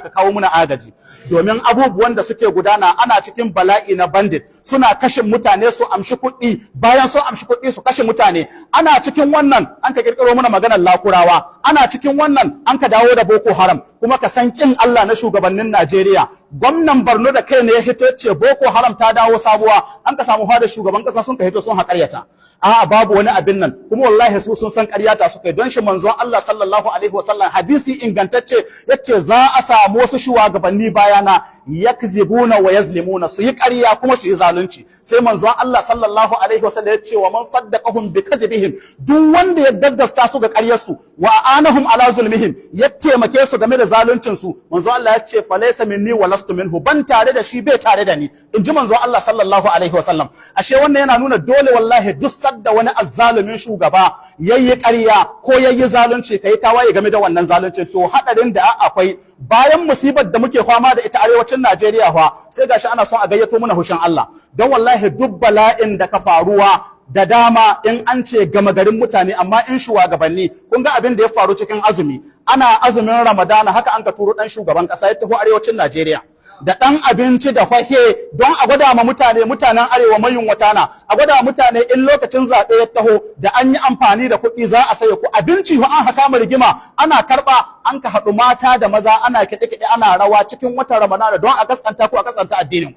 Ka kawo muna agaji, domin abubuwan da suke gudana, ana cikin bala'i na bandit, suna kashe mutane su amshi kuɗi, bayan sun amshi kuɗi su kashe mutane. Ana cikin wannan an ka kirkiro muna maganar Lakurawa, ana cikin wannan an ka dawo da Boko Haram. Kuma ka san kin Allah na shugabannin Najeriya, gwamnan Borno da kai ne ya hito ce Boko Haram ta dawo sabuwa. An ka samu fada shugaban kasa sun ka hito sun haƙaryata, a'a, babu wani abin nan. Kuma wallahi su sun san ƙaryata suka yi. Don shi manzon Allah sallallahu alaihi wasallam, hadisi ingantacce, yace za a samu wasu shugabanni bayana, yakzibuna wa yazlimuna, su yi ƙarya kuma su yi zalunci. Sai manzon Allah sallallahu alaihi wasallam yace: wa man saddaqahum bi kadhibihim, duk wanda ya gaskata su ga ƙaryarsu, wa a'anahum ala zulmihim, ya taimake su game da zaluncin su, manzon Allah yace: falaysa minni wa lastu minhu, ban tare da shi, bai tare da ni, in ji manzon Allah sallallahu alaihi wasallam. Ashe wannan yana nuna dole wallahi duk sadda wani azzalumin shugaba yayi ƙarya ko yayi zalunci, kai tawaye game da wannan zalunci. To hadarin da akwai, bayan musibar da muke fama da ita arewacin Najeriya fa, sai gashi ana son a gayyato mana hushin Allah. Don wallahi duk bala'in da ka faruwa da dama, in an ce gama garin mutane, amma in shugabanni, kun ga abin da ya faru cikin azumi, ana azumin Ramadana haka an ka turo dan shugaban kasa ya tafi arewacin Najeriya da ɗan abinci da fahe, don a gwada ma mutane mutanen arewa mayunwata na, a gwada mutane in lokacin zaɓe ya taho da an yi amfani da kuɗi za a saye ku abinci. An haka ma rigima, ana karɓa, an ka haɗu mata da maza ana kiɗe-kiɗe, ana rawa cikin watan Ramadana, don a kaskanta ku, a kaskanta addinin.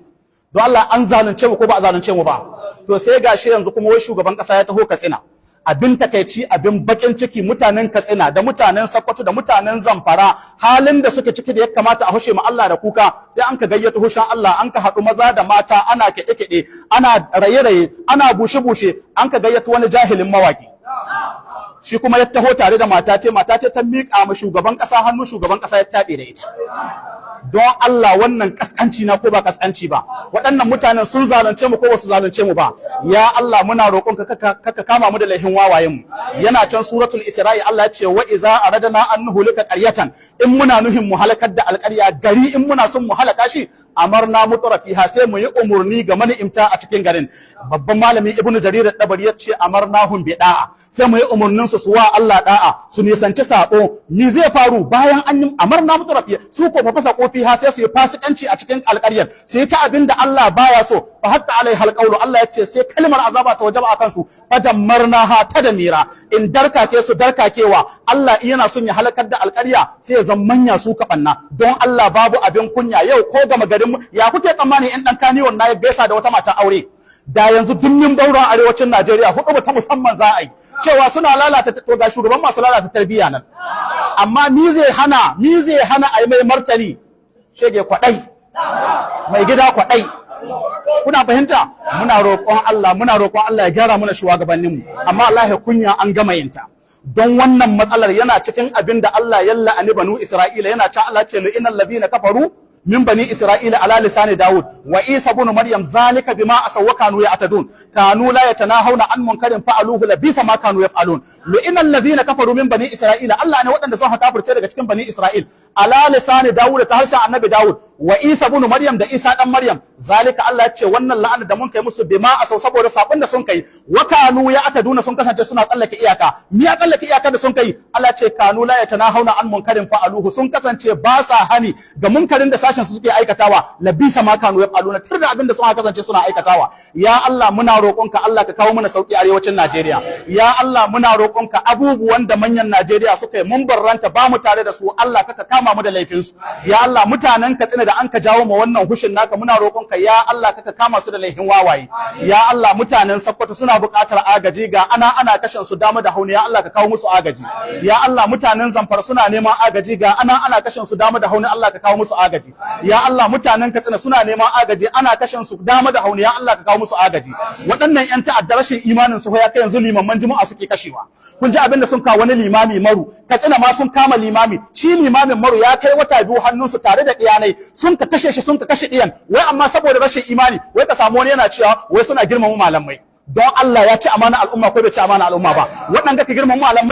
Don Allah, an zalunce mu ko ba a zalunce mu ba? To sai gashi yanzu kuma wai shugaban ƙasa ya taho Katsina. Abin takaici, abin bakin ciki, mutanen Katsina da mutanen Sokoto da mutanen Zamfara, halin da suke ciki da ya kamata a hushe ma Allah da kuka, sai an ka gayyato hushan Allah, an ka haɗu maza da mata ana kiɗe-kiɗe, ana raye-raye, ana bushe-bushe. An ka gayyato wani jahilin mawaki, shi kuma ya taho tare da mata te. Mata te ta miƙa ma shugaban ƙasa hannu, shugaban ƙasa ya taɓe da ita. Don Allah, wannan kaskanci na ko ba kaskanci ba? Waɗannan mutanen sun zalunce mu ko ba su zalunce mu ba? Ya Allah, muna roƙonka kaka kama mu da laifin wawayen mu. Yana can Suratul Isra'i, Allah ya ce: wa iza aradna an nuhlika qaryatan, in muna nuhin mu halakar da alƙarya, gari, in muna son mu halaka shi, amarna mutra fiha, sai mu yi umurni ga mani'imta a cikin garin. Babban malami Ibnu Jarir Dabari ya ce: amarnahum bi da'a, sai mu yi umurnin su suwa Allah da'a, su nisanci sabo. Ni zai faru bayan an yi amarna mutra fiha? Su ko fa fasa fiha, sai su yi fasikanci a cikin alƙaryar, su yi ta abin da Allah baya so. Fa haqqa alaiha alqawlu, Allah ya ce sai kalmar azaba ta wajaba akan su, fa dammarnaha tadmira, in darkake su darkakewa. Allah in yana son ya halakar da alƙarya, sai ya zan manya su kaɓanna. Don Allah, babu abin kunya yau ko gama garin ya kuke tsammani in dan kaniwon na ya gaisa da wata mata aure? Da yanzu dunnin bauron arewacin Najeriya hudu ta musamman za a yi cewa suna lalata. To ga shugaban masu lalata tarbiyya nan, amma mi zai hana a yi mai martani? Shege kwadai, mai gida kwadai. Kuna fahimta? Muna roƙon Allah, muna roƙon Allah ya gyara muna shugabanninmu. Amma Allah ya kunya an gama yinta, don wannan matsalar yana cikin abin da Allah ya la'ani Banu Isra'ila. Yana can, Allah ce: lu'inal ladina kafaru min bani Isra'ila ala lisani Dawud wa Isa ibn Maryam, zalika bima asaw wa kanu ya'tadun, kanu la yatanahawna an munkarin fa'aluhu, labisa ma kanu yaf'alun. Lu'ina alladhina kafaru min bani Isra'ila, Allah ne waɗanda sun kafirce daga cikin Bani Isra'il, ala lisani Dawud, ta harshen Annabi Dawud, wa Isa ibn Maryam, da Isa dan Maryam. Zalika, Allah ya ce wannan la'ana da mun kai musu, bima asaw, saboda sabon da sun kai, wa kanu ya'taduna, sun kasance suna tsallake iyaka. Mi ya tsallake iyaka da sun kai? Allah ya ce: kanu la yatanahawna an munkarin fa'aluhu, sun kasance ba sa hani ga munkarin da sashen su suke aikatawa, labisa ma kanu yaf'aluna, tir da abin da sun kasance suna aikatawa. Ya Allah, muna roƙonka, Allah ka kawo mana sauki arewacin Najeriya. Ya Allah, muna roƙonka, abubuwan da manyan Najeriya suka yi, mun barranta, ba mu tare da su, Allah kaka kama mu da laifin su. Ya Allah, mutanen Katsina da an ka jawo ma wannan hushin naka, muna roƙonka, ya Allah, kaka kama su da laifin wawaye. Ya Allah, mutanen Sokoto suna buƙatar agaji, ga ana kashin su dama da hauni, ya Allah ka kawo musu agaji. Ya Allah, mutanen Zamfara suna neman agaji, ga ana kashin su dama da hauni, Allah ka kawo musu agaji. Ya Allah, mutanen Katsina suna neman agaji, ana kashin su dama da hauni, ya Allah ka kawo musu agaji. Waɗannan yan ta'adda, rashin imanin su ya kai yanzu limamman juma'a suke kashewa. Kun ji abin da sun kawo wani limami Maru. Katsina ma sun kama limami, shi limamin Maru ya kai wata 2 hannunsu tare da ɗiyanai, sun ka kashe shi, sun ka kashe ɗiyan. Wai amma saboda rashin imani, wai ka samu wani yana cewa wai suna girmama malamai. Don Allah, ya ci amana al'umma ko bai ci amana al'umma ba? Waɗanda ka girmama malamai.